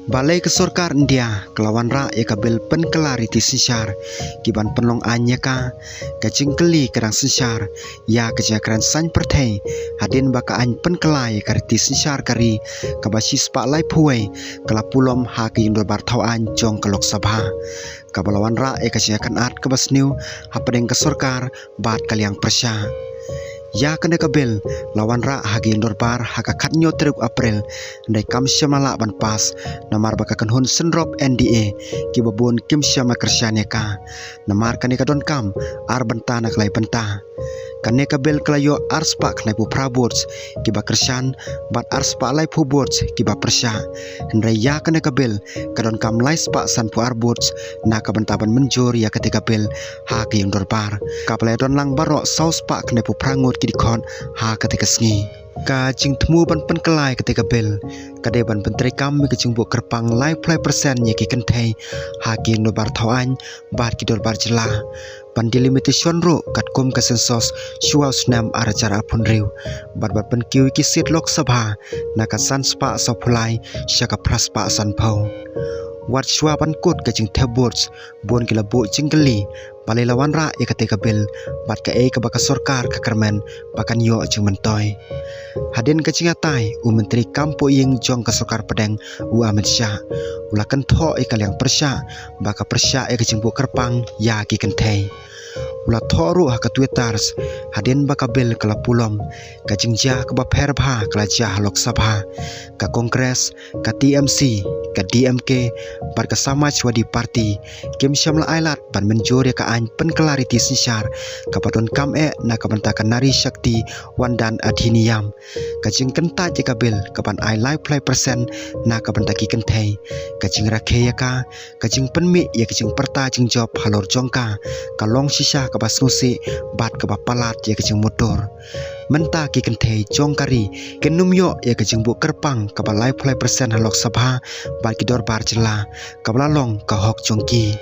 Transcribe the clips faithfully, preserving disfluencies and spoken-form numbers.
Balei ka sorkar India ka la wanrah ïa ka bill pynkylla riti synshar kiban pynlong aiñ ïa ka? Ka jingkylli ka dang synshar ïa ka jingkren saiñ pyrthei hadien ba ka aiñ pynkylla ïa ka riti synshar ka ri kaba shispah laiphew wei ka la pulom ha ka ïing dorbar thaw aiñ jong ka Lok Sabha, kaba la wanrah ïa ka jingkren kaba sniew hapdeng ka sorkar bad ka liang pyrshah. Ïa kane ka bill la wanrah ha ka ïing dorbar ha ka khatñiew tarik April, hynrei kam shym la lah ban pass namar ba ka kynhun synrop N D A kiba bun kim shym la kyrshan ïa ka. Namar kane ka donkam ar bynta na ka lai bynta. Kane ka bill ka la ïoh arspah khyndai phew phra votes kiba kyrshan bad arspah laiphew votes kiba pyrshah. Hynrei ïa kane ka bill ka donkam laispah sanphew ar votes na ka bynta ban mynjur ïa kata ka bill ha ka ïing dorbar. Kaba la don lang baroh sawspah khyndai phew phra ngut ki dkhot ha kata ka sngi. Ka jingthmu ban pynkylla ïa kata ka bill ka dei ban pyntreikam ïa ka jingbuh kyrpang laiphew lai percent ïa ki kynthei ha ki ïing dorbar thaw aiñ bad ki dorbar jylla, ban delimitation ruh katkum ka census shuwa u snem ar hajar arphew hynriew, bad ban pynkiew ïa ki seat Lok Sabha na ka sanspah sawphew lai sha ka phraspah sanphew. Wat shuwa ban kut ka jingthep votes, bun ki la buh jingkylli balei la wanrah ïa kata ka bill bad kaei kaba ka sorkar ka kyrmen ba kan ïoh jingmyntoi. Hadien ka jingïatai, u Myntri kam poh ïing jong ka sorkar pdeng, u Amit Shah, u la kynthoh ïa ka liang pyrshah ba ka pyrshah ïa ka jingbuh kyrpang ïa ki kynthei. U la thoh ruh ha ka Twitter hadien ba ka bill ka la pulom, ka jingjia kaba pher bha ka la jia ha Lok Sabha. Ka Congress, ka T M C, ka D M K bad ka Samajwadi Party kim shym la ailad ban mynjur ïa ka aiñ pynkylla riti synshar kaba donkam eh na ka bynta ka Nari Shakti Vandan Adhiniyam, ka jingkyntait ïa ka bill kaban ai laiphew lai percent na ka bynta ki kynthei. Ka jingrakhe ïa ka, ka jingpynmih ïa ka jingpyrta jingjop halor jong ka, ka long shisha kaba sngewsih bad kaba palat ïa ka jingmutdur. Mynta ki kynthei jong ka ri kin nym ïoh ïa ka jingbuh kyrpang kaba laiphew lai percent ha Lok Sabha bad ki dorbar jylla, kaba la long ka hok jong ki.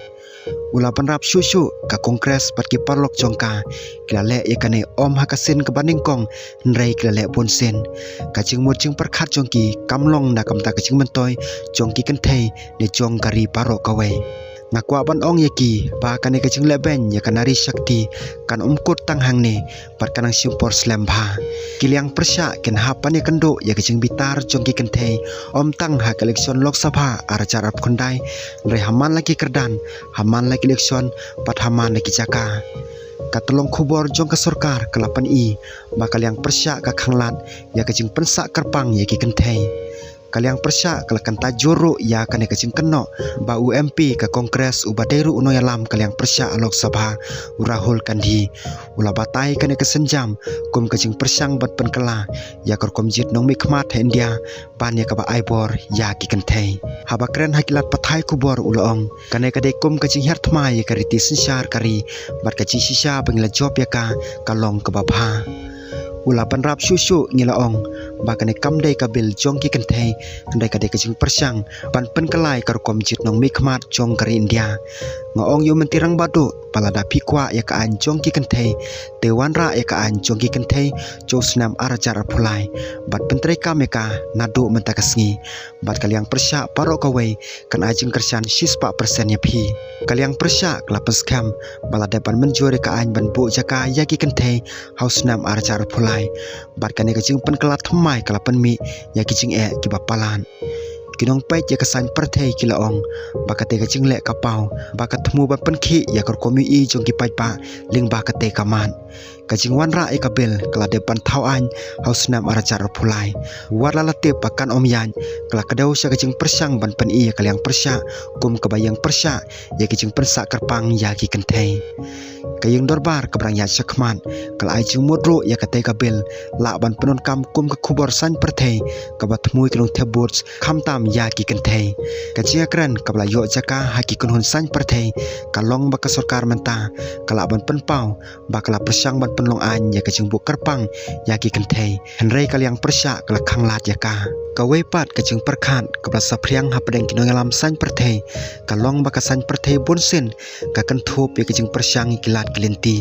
U la bynrap shuh shuh, ka Congress bad ki paralok jong ka ki la leh ïa kane ym ha ka sien kaba nyngkong, hynrei ki la leh bunsien. Ka jingmut jingpyrkhat jong ki kam long na ka bynta ka jingmyntoi jong ki kynthei ne jong ka ri baroh kawei. Nga kwah ban ong ïa ki ba kane ka jingleh beiñ ïa ka Nari Shakti kan ym kut tang hangne bad kan nang shim por slem bha. Ki liang pyrshah kin hap ban ïakynduh ïa ka jingbitar jong ki kynthei, ym tang ha ka election Lok Sabha ar hajar arphew khyndai, hynrei ha man la ki kyrdan, ha man la ki election bad ha man la ki jaka. Ka tyllong khubor jong ka sorkar ka la pyni ba ka liang pyrshah ka khanglad ïa ka jingpynsah kyrpang ïa ki kynthei. Ka liang pyrshah ka la kyntait jur ruh ïa kane ka jingkynnoh ba u M P ka Congress uba dei ruh u nongïalam ka liang pyrshah Lok Sabha, u Rahul Gandhi, u la batai kane ka sienjam kum ka jingpyrshang ban pynkylla ïa ka rukom jied nongmihkhmat ha India ban ïa kaba ai bor ïa ki kynthei. Haba kren ha ki lad pathai khubor u la ong, kane ka dei kum ka jinghiar thma ïa ka riti synshar ka ri bad ka jingshisha ba ngi la jop ïa ka ka long kaba bha. U la bynrap shuh shuh, ngi la ong ba kane kam dei ka bill jong ki kynthei, hynrei ka dei ka jingpyrshang ban pynkylla ïa ka rukom jied nongmihkhmat jong ka ri India. Nga ong ïa u Myntri Rangbah Duh ba lada phi kwah ïa ka aiñ jong ki kynthei, te wanrah ïa ka aiñ jong ki kynthei jong u snem ar hajar arphew lai bad pyntreikam ïa ka naduh mynta ka sngi. Bad ka liang pyrshah baroh kawei kan ai jingkyrshan shispah percent ïa phi. Ka liang pyrshah ka la pynskhem ba la dep ban mynjur ïa ka aiñ ban buh jaka ïa ki kynthei ha u snem ar hajar arphew lai. Bad kane ka jingpynkylla thymmai ka la pynmih ïa ki jingeh kiba palat. Ki nongpeit ïa ka saiñ pyrthei ki la ong ba kata ka jingleh ka paw, ba ka thmu ban pynkhih ïa ka rukom ïohi jong ki paidbah lyngba kata ka mat. Ka jingwanrah ïa ka bill ka la dep ban thaw aiñ ha u snem ar hajar arphew lai. Wat la la tip ba kan ym ïaid, ka la kdew sha ka jingpyrshang ban pyni ïa ka liang pyrshah kum kaba ïeng pyrshah ïa ka jingpynsah kyrpang ïa ki kynthei. Ka ïing dorbar kaba dang ïaid shakhmat ka la ai jingmut ruh ïa kata ka bill lah ban pyndonkam kum ka khubor saiñ pyrthei kaba thmu ïa ki nongthep votes khamtam ïa ki kynthei. Ka jingïakren kaba la ïoh jaka ha ki kynhun saiñ pyrthei ka long ba ka sorkar mynta ka lah ban pynpaw ba ka la pyrshang ban pynlong ain ïa ka jingbuh kyrpang ïa ki kynthei. Hynrei ka liang pyrshah ka la khanglad ïa ka. Kawei pat ka jingpyrkhat kaba la saphriang hapdeng ki nongïalam saiñ pyrthei ka long ba ka saiñ pyrthei bunsien ka kynthup ïa ka jingpyrshang ïa ki lad ki lynti.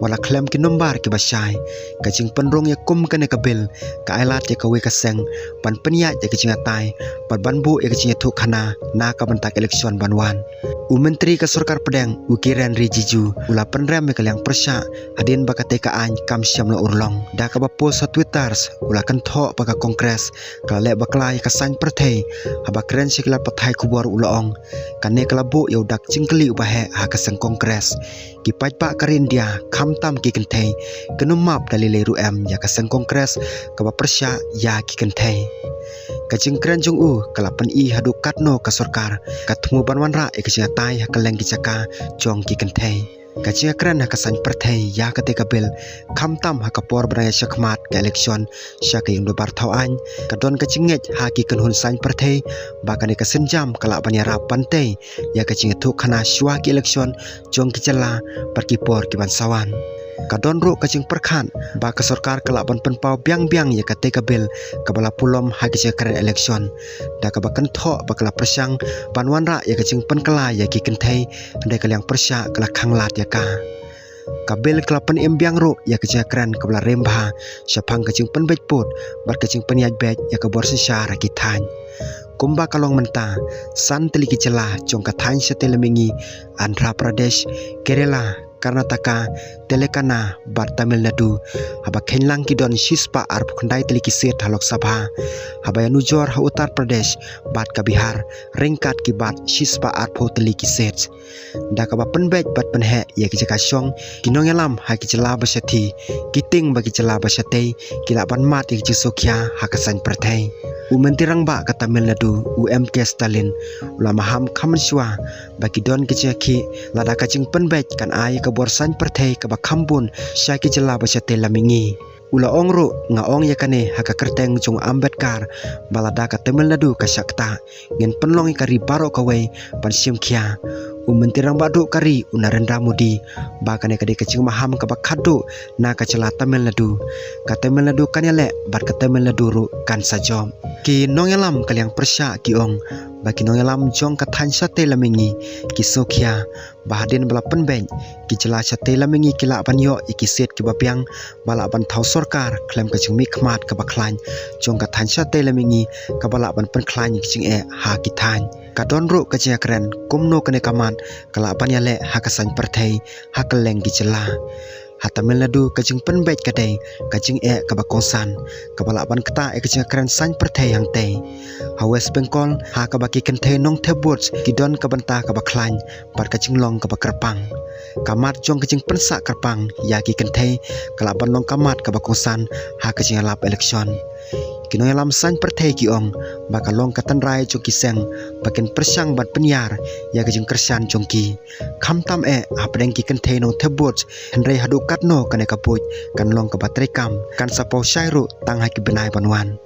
Wat la khlem ki nombar kiba shai, ka jingpynrung ïa kum kane ka bill ka ai lad ïa kawei ka seng ban pynïaid ïa ka jingïatai bad ban buh ïa ka jingïathuhkhana na ka bynta ka election ban wan. U Myntri ka Sorkar Pdeng, u Kiren Rijiju, u la pynrem ïa ka liang pyrshah hadien ba katei ka ain kam shym la urlong. Da kaba post ha Twitter, u la kynthoh ba ka Congress ka la leh bakla ïa ka saiñ pyrthei. Haba kren sha ki lad pathai khubor u la ong, kane ka la buh ïa u dak jingkylli uba heh ha ka seng Congress. Ki paidbah ka ri India, khamtam ki kynthei, kin ym map da lei lei ruh em ïa ka seng Congress kaba pyrshah ïa ki kynthei. Ka jingkren jong u ka la pyni haduh katno ka sorkar ka thmu ban wanrah ïa ka jingïatai ha kylleng ki jaka jong ki kynthei. Ka jingkren ha ka saiñ pyrthei ïa katei ka bill, khamtam ha ka por ba dang ïa shakmat ka election sha ka ïing dorbar thaw ain, ka don ka jingngeit ha ki kynhun saiñ pyrthei ba kane ka sienjam ka lah ban ïarap ban tei ïa ka jingïathuhkhana shuwa ki election jong ki jylla bad ki por kiban sa wan. Ka don ruh ka jingpyrkhat ba ka sorkar ka lah ban pynpaw biang biang ïa katei ka bill kaba la pulom ha ki jingkren election, da kaba kynthoh ba ka la pyrshang ban wanrah ïa ka jingpynkylla ïa ki kynthei, hynrei ka liang pyrshah ka la khanglad ïa ka. Ka bill ka la pynim biang ruh ïa ka jingkren kaba la rim bha shaphang ka jingpynbeit pud bad ka jingpynïaid beit ïa ka bor synshar ha ki thaiñ. Kumba ka long mynta, san tylli ki jylla jong ka thaiñ shatei lam mihngi, Andhra Pradesh, Kerala, Karnataka, Telangana bad Tamil Nadu, haba kheiñ lang ki don shispah arphew khyndai tylli ki seat ha Lok Sabha, haba ïanujor ha Uttar Pradesh bad ka Bihar, ryngkat ki bat shispah arphew tylli ki seat. Da kaba pynbeit bad pynheh ïa ki jaka shong, ki nongïalam ha ki jylla ba shathie, ki tieng ba ki jylla ba shatei ki lah ban mad ïa ki jingsngewkhia ha ka saiñ pyrthei. U Myntri Rangbah ka Tamil Nadu, u M K Stalin, u la maham kham mynshuwa ba ki don ki jingïakhih lada ka jingpynbeit kan ai ka bor saiñ pyrthei kaba kham bun sha ki jylla ba shatei lam mihngi. U la ong ruh, nga ong ïa kane ha ka kyrteng jong u Ambedkar, ba lada ka Tamil Nadu ka shah ktah, ngin pynlong ïa ka ri baroh kawei ban shim khia. U Myntri Rangbah duh ka ri, u Narendra Modi, ba kane ka dei ka jingmaham kaba khatduh na ka jylla Tamil Nadu. Ka Tamil Nadu kan ïaleh bad ka Tamil Nadu ruh kan sa jop. Ki nongïalam ka liang pyrshah ki ong ba ki nongïalam jong ka thaiñ shatei lam mihngi ki sngewkhia ba hadien ba la pynbeit, ki jylla shatei lam mihngi ki lah ban ïoh ïa ki seat kiba biang ba lah ban thaw sorkar khlem ka jingmihkhmat kaba khlaiñ jong ka thaiñ shatei lam mihngi kaba lah ban pynkhlaiñ ïa ki jingeh ha ki thaiñ. Ka don ruh ka jingkren kumno kane ka mat ka lah ban ïaleh ha ka saiñ pyrthei ha kylleng ki jylla. Ha Tamil Nadu ka jingpynbeit ka dei ka jingeh kaba kongsan kaba lah ban ktah ïa ka jingkren saiñ pyrthei hangtei. Ha West Bengal, ha kaba ki kynthei nongthep vote ki don ka bynta kaba khlaiñ bad ka jinglong kaba kyrpang. Ka mat jong ka jingpynsah kyrpang ïa ki kynthei ka lah ban long ka mat kaba kongsan ha ka jingïalap election. Ki nongïalam saiñ pyrthei ki ong ba ka long ka tynrai jong ki seng ba kin pyrshang ban pynïar ïa ka jingkyrshan jong ki. Khamtam eh hapdeng ki kynthei nongthep vote, hynrei haduh katno kane ka buit kan long kaba treikam, kan sa paw shai ruh tang ha ki bnai ban wan.